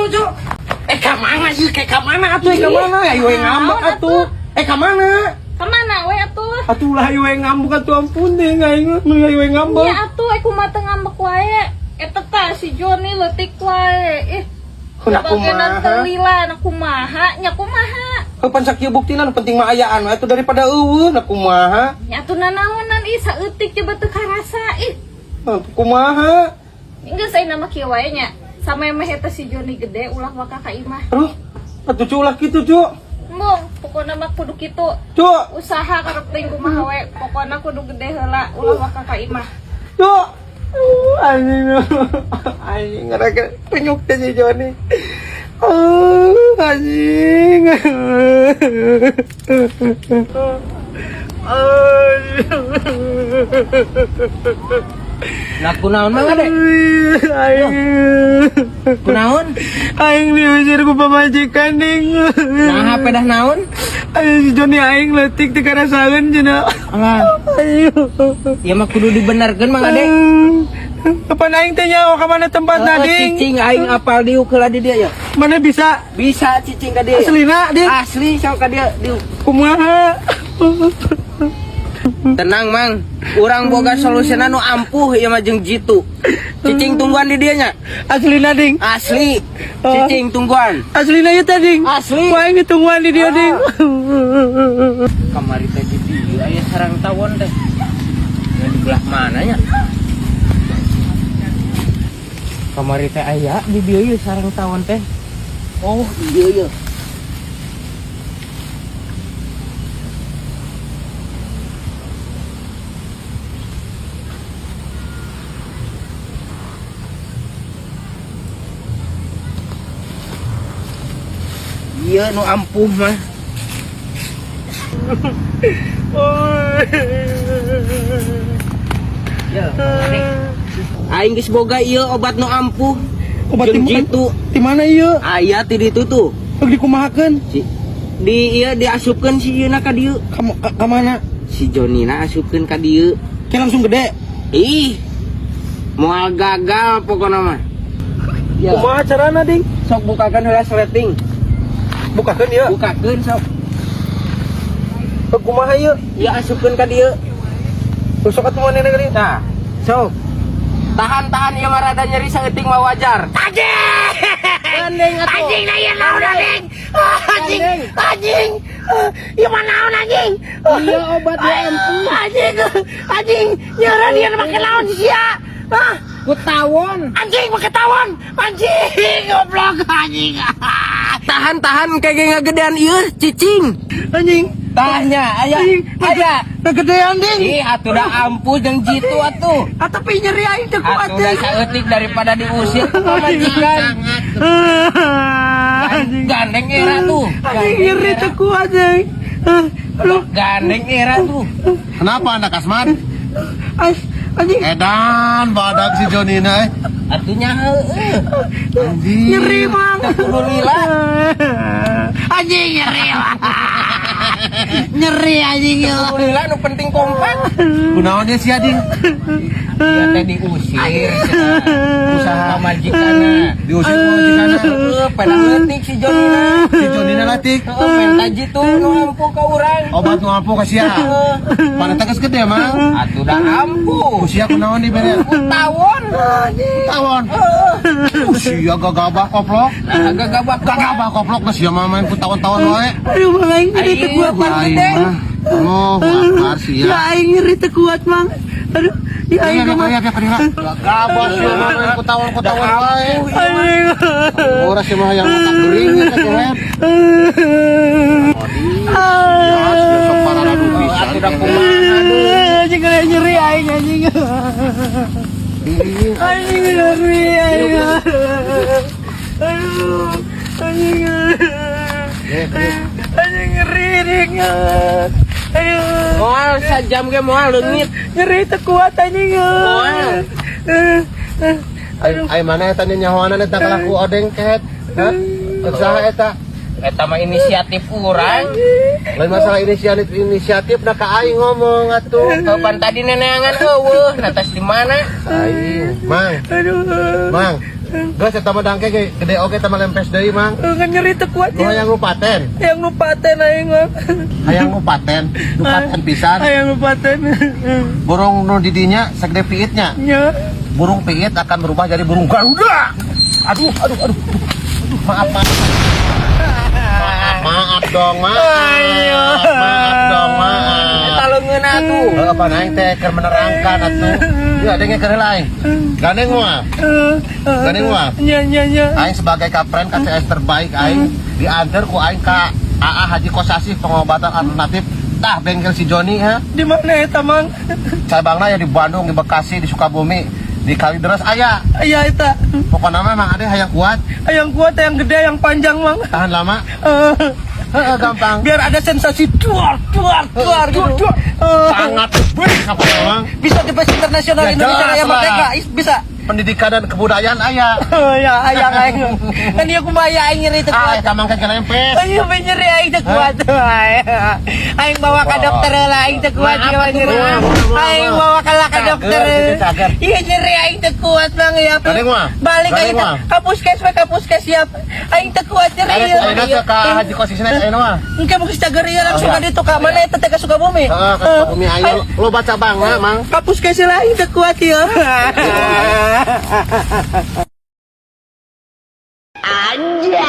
Cuk, Cuk. Eh, ka mana sih? Kayak ka mana atuh? Eh, ka mana? Ayo we ngambek atuh. Eh, ka mana? Kemana we atuh? Atuh lah ayo we ngambek atuh, ampun deh aing mah ayo we ngambek. Iya atuh, aku mah teu ngambek wae. Eta tah si Joni leutik wae. Ih. Nah, Bagenan kumaha? Teu lila na kumaha? Nya kumaha? Kapan sakieu buktina, nu penting mah ayaan we atuh daripada euweuh, nah kumaha? Nya atuh nanaonan, ih, saeutik coba teu karasa ih. Heuh, kumaha? Geus ayeuna mah kieu wae nya. Samemeh eta si Joni gede ulah waka ka imah. Aduh, atuh Cuk, ulah kitu, Cuk. Embung, pokona mah kudu kitu. Cuk, Usaha karep teuing kumaha we, pokona kudu gede heula ulah waka ka imah. Cuk. Anjing, anjing, ngerasa penyuk teh si Joni. Oh, anjing. Nah, kunaon mah Ade? Aing. Kunaon? Aing diusir ku pamajikan, ding. Nah, pedah naon? Aing si Joni aing leutik teu karasaeun cenah. Alah, Ayo. ieu mah kudu dibenerkeun Mang Ade. Kapan aing teh nyaho ka mana tempatna, Heeh, ding? cicing aing apal diuk heula di dieu ya. Mana bisa? Bisa cicing ka dieu. Aslina, ding. Asli sok ka dieu diuk. Kumaha? Tenang Mang, urang boga solusina nu ampuh ieu mah jeung jitu. Cicing tungguan di dieu nya. Aslina, ding. Asli. Cicing tungguan. Aslina ieu teh, ding. Asli. Ku aing ditungguan di dieu, ding. Kamari teh di dieu aya sarang tawon teh. Ya, di belah mananya? Kamari teh aya di dieu ieu sarang tawon teh. Oh, iya iya. Iya nu ampuh mah. Ya, aing geus boga ieu obat nu ampuh. Obat Jeung di jitu. Di mana ieu? Aya ti ditu tuh. Rek dikumahakeun? Si, di ieu diasupkeun si ieu na ka dieu. Ka mana? Si Jonina asupkeun ka dieu. Kayak langsung gede. Ih. Moal gagal pokona mah. Ya. Kumaha carana, ding? Sok bukakeun heula sleting. Bukakeun ieu. Bukakeun sok. Kumaha ieu? Ieu asupkeun ka dieu. Sok atuh manehna ka dieu. Tah. Sok. Tahan-tahan ieu mah rada nyeri saeutik mah wajar. Anjing! Gandeng atuh. Anjing na ieu naon anjing? Anjing, anjing. Ieu mah naon anjing? Iya obat nu ampuh. Anjing, anjing, nyeureun ieu make naon sia? Ah, Ku tawon. anjing make tawon. Anjing, goblok anjing. Tahan-tahan kayak ngagedean ieu cicing. Anjing, Tahnya aya anjing, aya. Kegedean ding. Ih, atuh dah ampuh jeung jitu atuh. Atuh tapi nyeri aing teu kuat Atuh dah ding. saeutik daripada diusir ku pamajikan. Anjing. Gandeng era tuh. Anjing nyeri teu kuat anjing. Aduh, Gandeng era tuh. Kenapa anda Kasman? Anjing. Edan badak si Jonina eh. Atunya heueuh. Anjing. Nyeri mang. Teu kudu lila. Anjing nyeri. Nyeri anjing. Teu kudu lila nu penting kompak. Kunaon dia si Ading? Ieu teh diusir cenah. Usaha pamajikanna. Diusir ku pamajikanna. Heueuh, pedah leutik si Jonina. Si Jonina latik. Heueuh, menta jitu nu ampuh ka urang. Obat nu ampuh ka sia. Mana geus gede mang. Atuh dah ampuh. Ku sia kunaon dibere? Ku tawon. Tawon. Sia gagabah koplok. Nah, gagabah Gagabah koplok geus sia mah main ku tawon-tawon wae. Aduh, mang aing nyeri teu kuat mang. Aing mah. Oh, akbar Ya sia. aing nyeri teu kuat mang. Aduh, ya aing Ya, kumaha. ya, ya, ya, Gagabah sia mah main ku tawon-tawon wae. Anjing. Ora sia mah yang otak gering eta kehet. Ya, sia sok pararadu pisan. Atuh dah kumaha aduh. Anjing nyeri aing anjing. Anjing nyeri aing. Aduh, anjing. Anjing nyeri ring. Aduh. Moal sajam ge moal leungit. Nyeri teu kuat anjing. Moal. Ai ai mana eta nyahoanan eta kalaku odeng kehet? Hah? Cek saha eta? Eta mah inisiatif urang. Lain masalah inisiatif inisiatif nah ka aing ngomong atuh. Kapan tadi neneangan euweuh, nah tas di mana? Aing, Mang. Aduh. Mang. Geus eta mah dangke ge gede oge eta mah lempes deui, Mang. Kan nyeri teu kuat Nu ya. hayang nu paten. Hayang nu paten aing mah. Hayang nu paten, nu paten pisan. Hayang nu paten. Burung nu di dinya sagede piitnya. Nya. Burung piit akan berubah jadi burung Garuda. Aduh, aduh, aduh. Aduh, maaf, maaf. Maaf, maaf dong, maaf. Maaf dong, maaf. Eta leungeun atuh. Heuh, apa aing teh keur menerangkan atuh. Ya, denge keur heula aing. Gandeng moal. Gandeng moal. Nya nya nya. Aing sebagai kapren KCS terbaik aing diantar ku aing ka AA Haji Kosasih pengobatan alternatif. Tah bengkel si Joni ha. Di mana eta, Mang? Cabangna ya di Bandung, di Bekasi, di Sukabumi, di Kalideres aya. Aya eta. Pokoknya mah Mang Ade hayang kuat, Hayang kuat, yang gede, yang panjang, Mang. Tahan lama. Eh, Heeh, gampang. Biar ada sensasi duar duar duar gitu. Eh, Sangat wih, apa Mang? Bisa di best internasional Ya, Indonesia jelas Raya lah. Merdeka, bisa. Pendidikan dan kebudayaan aya. Oh ya, ayang aing. Kan ieu kumaha aing nyeri teu Ah, kuat. eta mangke kelempes. Ayo nyeri aing teu kuat. Aing bawa ka dokter lah aing teu kuat Maaf, ieu atuh, nyeri. maaf, maaf, Aing maaf. bawa ka lah ka Cager, dokter. gitu, cager. Iya nyeri aing teu kuat, Bang, ya. Gandeng mah? Balik aing Gandeng mah? ka puskes we ka puskes siap. Aing teu kuat nyeri. Ayeuna ayeuna teh ka Haji Kosasih ayeuna mah. Engke mun geus cager ieu langsung Oh, ka iya. ditu ka mana eta teh ka Sukabumi. Heeh, ka Sukabumi ayo lo baca bang, Mang. Ka puskes lah aing teu kuat ieu. Anjay.